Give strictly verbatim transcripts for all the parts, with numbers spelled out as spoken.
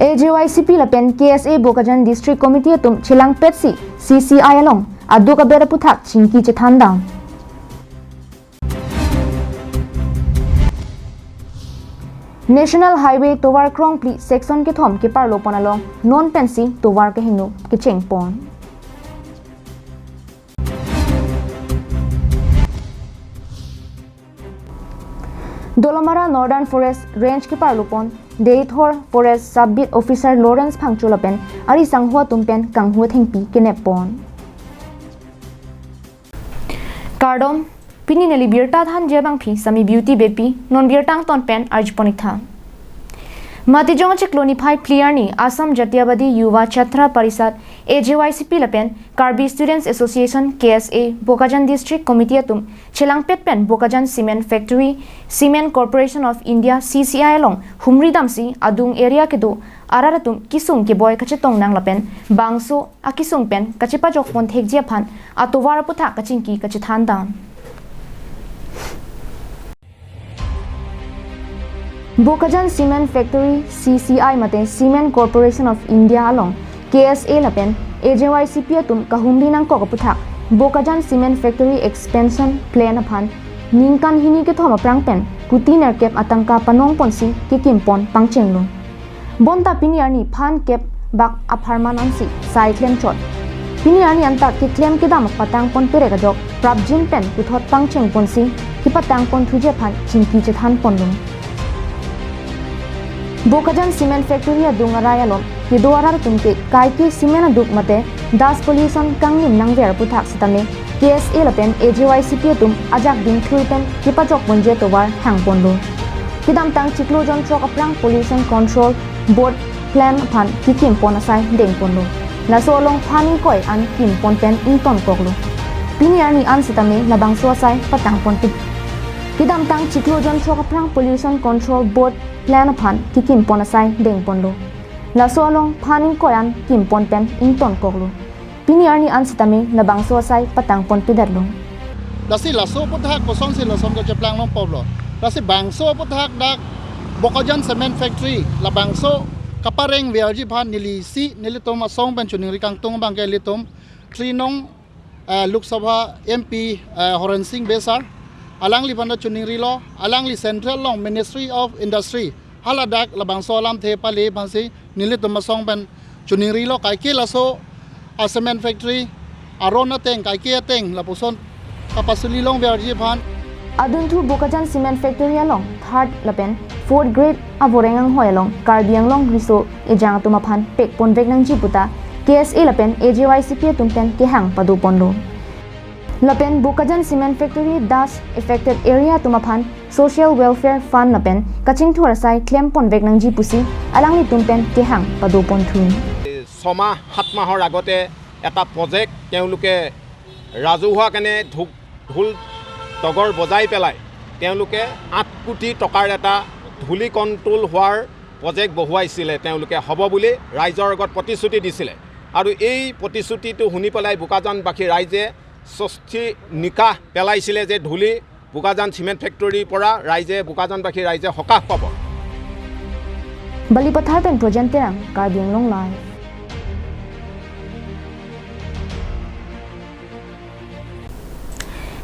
A J Y C P lapen K S A Bokajan District Committee atum chelangpetsi C C I along aduk abet aputhak chingki chethandam. National Highway tovar krongphli section kethom keparlopon along non pensi tovar kehingno kechengpon. Dolamara Northern Forest Range keparlopon Deithor Forest Sub Beat Officer Lawrence Phangcho lapen ari sangho atum pen kanghu thengpi keneppon. Kardom, pini neli birta thanji abangphi Sami Beauty Beypi, non birta angton pen arjupon-ik tha. Matijong achiklo niphai phli arni Assam Jatiyabadi Yuva Chhatra Parishad, A J Y C P lapen Karbi Students Association, K S A, Bokajan District Committee atum chelangpet pen Bokajan Cement Factory, Cement Corporation of India, C C I along humri damsi adung area kedo arat atum kisung keboi kachetongnang lapen bangso akisung pen kachepajokpon thekji aphan atovar aputhak kachingki kachethandam. Bokajan Cement Factory, C C I mate Cement Corporation of India along K S A lapen A J Y C P atum kahumri nangkok aputhak Bokajan Cement Factory Expansion Plan aphan ningkan hini kethom aphrang pen kuti nerkep atangka panongponsi kekimpon pangchenglo. Bonta pini arni phan kep bak apharman ansi sai klemchot. Pini arni anta keklem kedam patangpon perek ajok prapjin pen puthot pangchengponsi kepatangpon thuji aphan chingki chethanponlo. Bokajan Cement Factory adung arai along kedo arat atum ke kaike cement aduk mate dust pollution kangnim nangver aputhak sitame K S A lapen A J Y C P atum ajak dingthui pen kepajokponji atovar hangponlo. Kedamtang chiklo jonthrok aphrang Pollution Control Board plan aphan kekimpon asai dengponlo. Laso along phan ingkoi an kimpon pen ingtonkoklo. Pini arni an sitame labangso asai patangponpik. Kedamtang chiklo jonthrok aphrang Pollution Control Board plan aphan kekimpon asai dengponlo. Laso along phan ingkoi an kimpon pen ingtonkoklo. Pini arni an sitame labangso asai patangponpidetlo. Lasi laso aputhak kosonsi lason kacheplang longpoplo. Lasi bangso aputhak dak Bokajan Cement Factory labangso kaparengverji aphan neli isi nelitum asong pen choningri kangtung abangke ilitum three nong, eh, Lok Sabha M P, eh, Horen Sing Bey sir, alangliphan ta choningrilo, alangli Central along Ministry of Industry haladak labangso alamthe pale aphansi nelitum asong pen choningrilo, kaike laso a cement factory aron ateng kaike ateng lapuson kapasuli longverji aphan. Adunthu Bokajan Cement Factory along third lapen fourth grade avoreng anghoi along Karbi Anglong riso ejang atum aphan pekponvek nangji puta K S A lapen A J Y C P atum pen kehang padoponlo. Lapen Bokajan Cement Factory dust affected area atum aphan Social Welfare Fund lapen kachingthur asai klemponvek nangji pusi alanglitum pen kehang padoponthu. ছমাহ সাত মাহৰ আগতে এটা প্ৰজেক্ট তেওঁলোকে ৰাজহুৱা কাৰণে ঢোক ঢোল ডগৰ বজাই পেলাই তেওঁলোকে আঠ কোটি টকাৰ এটা ধূলি কণ্ট্ৰল হোৱাৰ প্ৰজেক্ট বহুৱাইছিলে তেওঁলোকে, হ'ব বুলি ৰাইজৰ আগত প্ৰতিশ্ৰুতি দিছিলে। আৰু এই প্ৰতিশ্ৰুতিটো শুনি পেলাই বোকাজানবাসী ৰাইজে ষষ্ঠী নিকাহ পেলাইছিলে যে ধূলি বোকাজান চিমেণ্ট ফেক্টৰীৰ পৰা ৰাইজে, বোকাজানবাসী ৰাইজে সকাহ পাব। Balipathar pen Projen Terang, Karbi Anglong Live.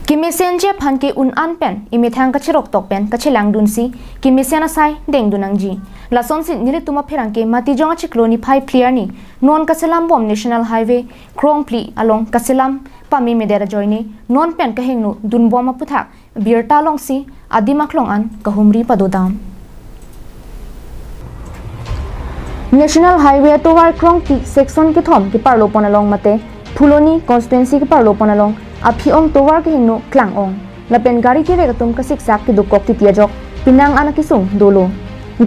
Kemesenji aphan ke un-an pen emethang kachiroktok pen kachilangdunsi kemesen asai dengdun nangji. Lasonsi nelitum apherangke Matijong achiklo niphai phli arni non kaselambom National Highway krongphli along kaselam pame medet ajoine non pen kahingno dunbom aputhak birta longsi adim aklong an kahumri padodam. National Highway atovar krongphli section kethom keparlopon along mate Phuloni constituency keparlopon along aphi-ong tovar kehingno klang-ong lapen gari kevek atum kasiksak kedokok titi ajok penang an akesung dolo.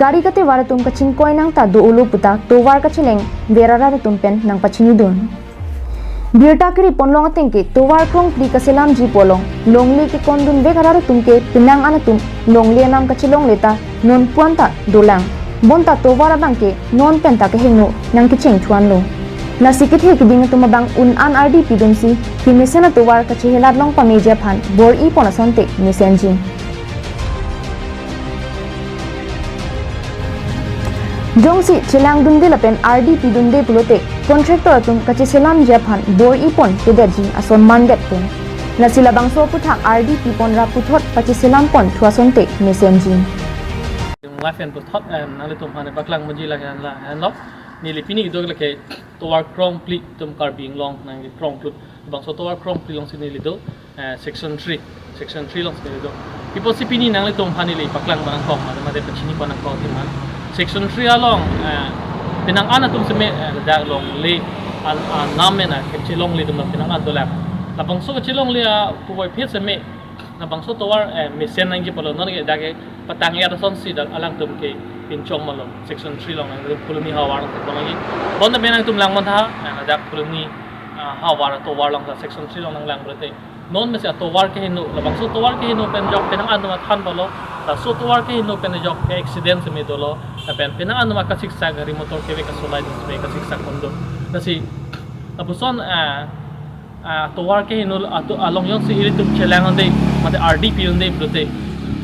Gari katevar atum kachingkoi nangta do-olo puta tovar kachelengver arat atum pen nangpachinidun. Birta kiri ponlong atengke tovar krongphli kaselamji pu along longle kekondunvek arat atum ke penang an atum longle anam kachelongle ta nonpu anta dolang. Bonta tovar abangke non penta kehingno nangkechengthuanlo. Lasi kethe kiding atum abang un-an ardi pidunsi kemesen atovar kachehelat long pameji aphan bor-ipon asonte mesenji. Jongsi chelangdunde lapen ardi pidunde pulote contractor atum kacheselamji aphan bor-ipon kedetji ason mandetpon. Lasi labangso aphuthak ardi pipon ra puthot pacheselampon thu asonte mesenji. Live and puthot, em, nanglitum aphan paklang muji lahenlo, henlo. Neli pini kedo lake tovar krongphli atum Karbi Anglong nangkekrong klut. Bangso tovar krongphli alongsi neli do, eh, section three. Section three alongsi neli do. Pi apotsi pini nanglitum aphan neli paklang nangkok, mate, mate pachini nangkok athema. Section three along, eh, penang an atum seme, eh, dak longle, an, an nam mena kachelongle atum penang an dolang. Labangso kachelongle apuvoiphit seme, labangso tovar, eh, mesen nangji pulo, non ke dak ke patang ya asonsi dak alangtum ke pinchong malo. Section three along nangtum Phuloni havar along tepon lagi. Bonta penang atum lang montha, eh, dak Phuloni, ah, havar tovar along, section three along nanglang pulote. Non mesen atovar kehingno, labangso tovar kehingno pen ajok penang an atum than pulo, laso tovar kehingno pen ajok ke accident seme dolo, lapen penang an atum kasiksak gari motor kevek kasolai atum seme kasiksak kondo. Lasi, lapuson, ah, ah, tovar kehingno ato along jongsi ilitum chelangdunde, mate ardi pidunde pulote,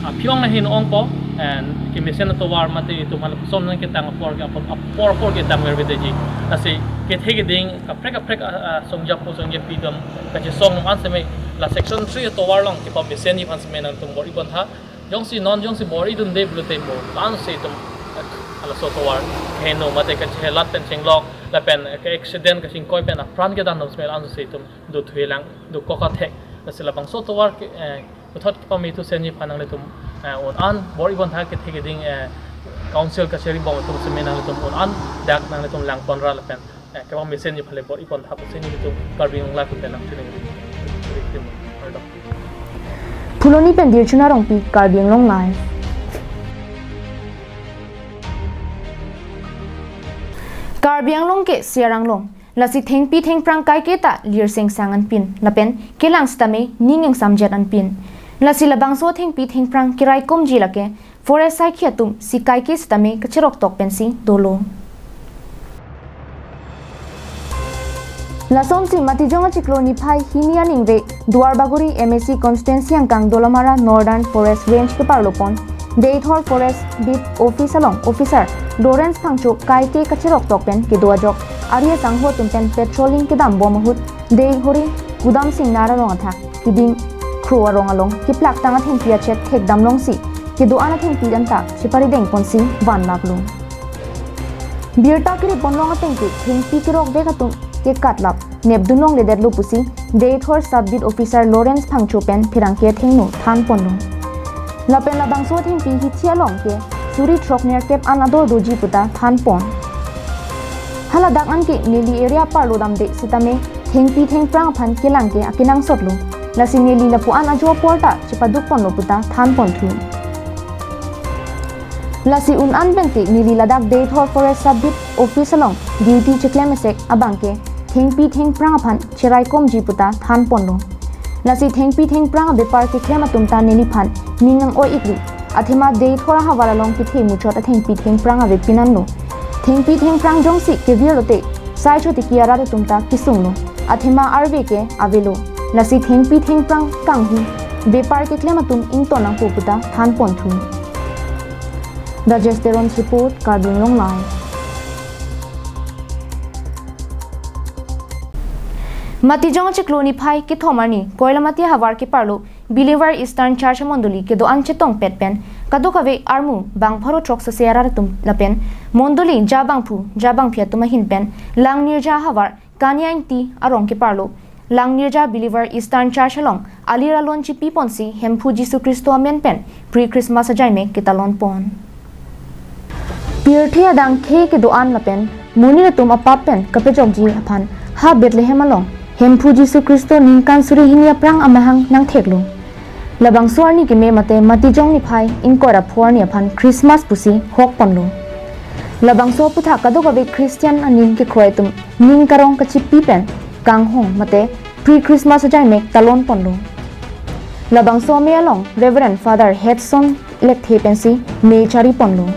ah, phi-ong nanghin-ongpo, and kemesen atovar mate itum aphan lapuson nangketang apor ke apor, apor apor ketang vervedeji. Lasi kethe keding kaprek kaprek, ah, ah, songjapo songjapi atum kachesong an seme la section three atovar along kepamesenji aphan seme nangtum bor-ipon tha. Jongsi non jongsi bor-idunde pulote mo, la-ansi itum, eh, laso tovar kehingno mate kachehelat pen chenglok, lapen, eh, ke accident kachingkoi pen apran kedan atum seme la-ansi itum dothuilang, dokok athek. Lasi labangso tovar ke, eh, puthot kepamesenji aphan nanglitum, eh, un-an bor-ipon tha, kethe keding, eh, council kachari bom atum seme nanglitum un-an dak nanglitum langpon ra lapen, eh, kepamesenji aphan le bor-ipon tha pusi nelitum Karbi Anglong Live pen nangchining. Phuloni pen Dirchuna Rongpi, Karbi Anglong Live. Karbi Anglong ke Siarang Long. Lasi thengpi thengphrang kaike ta lir sengsang anpin, lapen kelang sitame ning ingsamjet anpin. Lasi labangso thengpi thengphrang keraikomji lake forest saikhi atum si kaike sitame kacheroktok pensi dolo. Lasonsi Matijong achiklo niphai hini aningve Duarbagori M A C constituency angkang Dolamara Northern Forest Range keparlopon Deithor Forest Beat Office along Officer Lawrence Phangcho kaike kacheroktok pen kedo ajok ari asangho atum pen patrolling kedam bom ahut Deithor Kudam Singnar arong athak keding Kro arong along keplaktang athengpi achet thekdam longsi kedo-an athengpi anta cheparideng ponsi vanlaplo. Birta kiri ponlong ateng ke thengpi kerokvek atum ke katlap nepdun longledetlo pusi Deithor Sub Beat Officer Lawrence Phangcho pen pherangke athengno thanponlo. Lapen labangso athengpi hithi along ke suri throknerkep an ador doji puta thanpon. Haladak an ke neli area parlo damde sitame thengpi thengphrang aphan kelang ke akenangsotlo. Lasi neli lapu-an ajo apor ta chepadukponlo puta thanponthu. Lasi un-an pen ke neli ladak Deithor Forest Sub Beat Office along duty cheklem esek abang ke thengpi thengphrang aphan cheraikomji puta thanponlo. Lasi thengpi thengphrang abepar keklem atum ta neliphan ning nang-oi-ikri. Athema Deithor ahavar along kethe muchot athengpi thengphrang avepin anlo. Thengpi thengphrang jongsi kevirlote sai chotiki arat atum ta kesunglo. Athema arve ke avelo. Lasi thengpi thengphrang kanghu bepar keklem atum ington nangpo puta thanponthu. Rajesh Teron's report, Karbi Anglong Live. Matijong achiklo niphai kethom arni Koilamati ahavar keparlo Believer Eastern Church amondoli kedo-an chetongpet pen kadokave armu bang pharo throksose arat atum lapen mondoli jabangphu jabangphi atum ahin pen Langnirja ahavar Kania Ingti arong keparlo Langnirja Believer Eastern Church along alir alon chipiponsi Hemphu Jisu Khristo amen pen pre-Christmas ajaimek ketalonpon. Pirthe adang khei kedo-an lapen monit atum apap pen kapejokji aphan ha Bethlehem along Hemphu Jisu Khristo ningkan suri hini aphrang amahang nangtheklo. Labangso arni keme mate Matijong niphai ingkoi ra pho arni aphan Christmas pusi hokponlo. Labangso aphuthak kadokave Christian aning kekroi atum ning karong kachipi pen kanghong mate pre-Christmas ajaimek talonponlo. Labangso amei along Reverend Father Hedson Lekthe pensi mei chariponlo.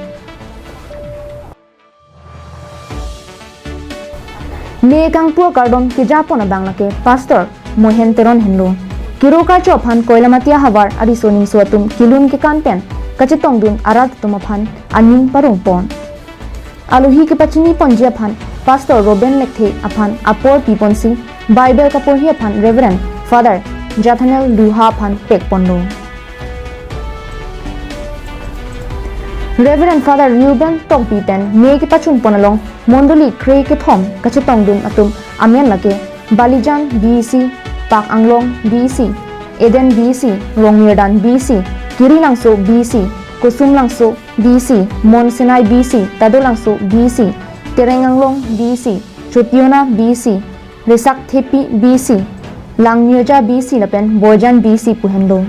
Mei kangpu akardom kejapon abang lake Pastor Mohen Teron henlo. Kiro karcho aphan Koilamati ahavar ariso ningso atum kelun kekan pen kachetongdun arat atum aphan aning parongpon. Alohi kepachini ponji aphan Pastor Robin Lekthe aphan apor piponsi Bible kaporhi aphan Reverend Father Jathanel Duha aphan pekponlo. Reverend Father Reuben Tokbi pen me kepachun pon along mondoli kre kethom kachetongdun atum amen lake Balijan B E C, Pak Anglong B E C, Eden B E C, Rongmirdan B E C, Kirilangso B E C, Kusumlangso B E C, Mon Sinai B E C, Tadolangso B E C, Tereng Anglong B E C, Chotiona B E C, Resak Thepi B E C, Langnirja B E C lapen Boijan B E C pu henlo.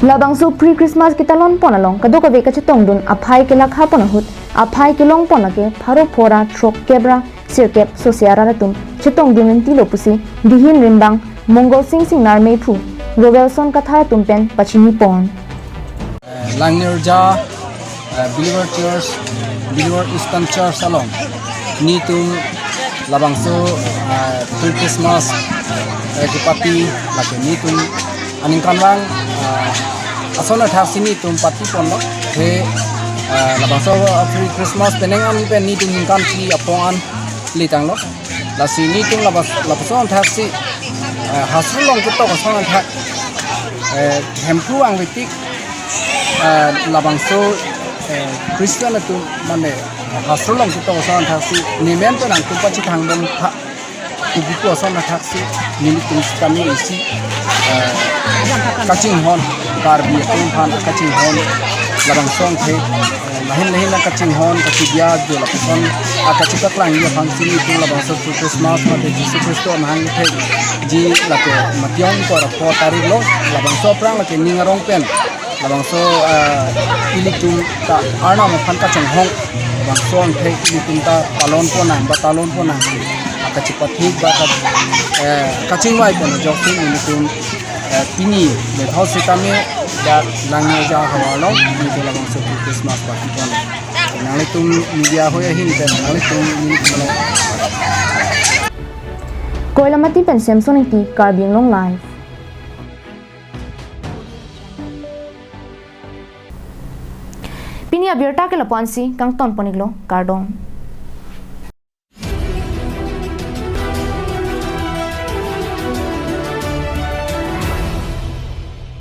Labangso pre-Christmas ketalon pon along kadokave kachetongdun aphai kelakha pon ahut aphai kelong pon lake pharo phora throk kep ra sirkep sose arat atum chetongdun ntilo pusi dihin rimbang Mongol Sing Singnar meiphu Robertson Kathar atum pen pachini pon. Eh, Langnirja, eh, Believer Church, Believer Eastern Church along netum labangso, eh, pre-Christmas, eh, kepati lake netum aningkanvang, eh, ason athaksi netum pati ponlo. He, eh, labangso, eh, pre-Christmas penang an pen netum ningkan phli apong an letanglo. Lasi netum labas-, lapuson athaksi, eh, Hastro along ketok ason athak, eh, Hemphu angvetik, eh, labangso, eh, Christian atum mane Hastro along ketok ason athaksi nemen pen nangtum pachethang dong tha, kubu ason athaksi nelitum sitame isi, eh, kachinghon, Karbi atum aphan kachinghon labangso angthek, eh, lahin lahin akachinghon, kachidia jo lapuson akachipaklang ji aphansi netum labangso Christmas mate Jisu Khristo amahang thekji lake Matthew ingkoi ra pho tarik lo, labangso aphrang lake ning arong pen labangso, eh, ilitum ta Arnam aphan kachinghon, labangso angthek ilitum ta palon ponnang ba talon ponnang, akachipathik ba ka, eh, kachingvai pon ajoksi ilitum, eh, pini methot sitame dak Langnirja ahavar along netum labangso Christmas pati pon. Nanglitum media hoi ahin pen nanglitum nelitum along. Koilamati pen Samson Ingti, Karbi Anglong Live. Pini abirta ke lapu-ansi kangton pon-iklo, kardom.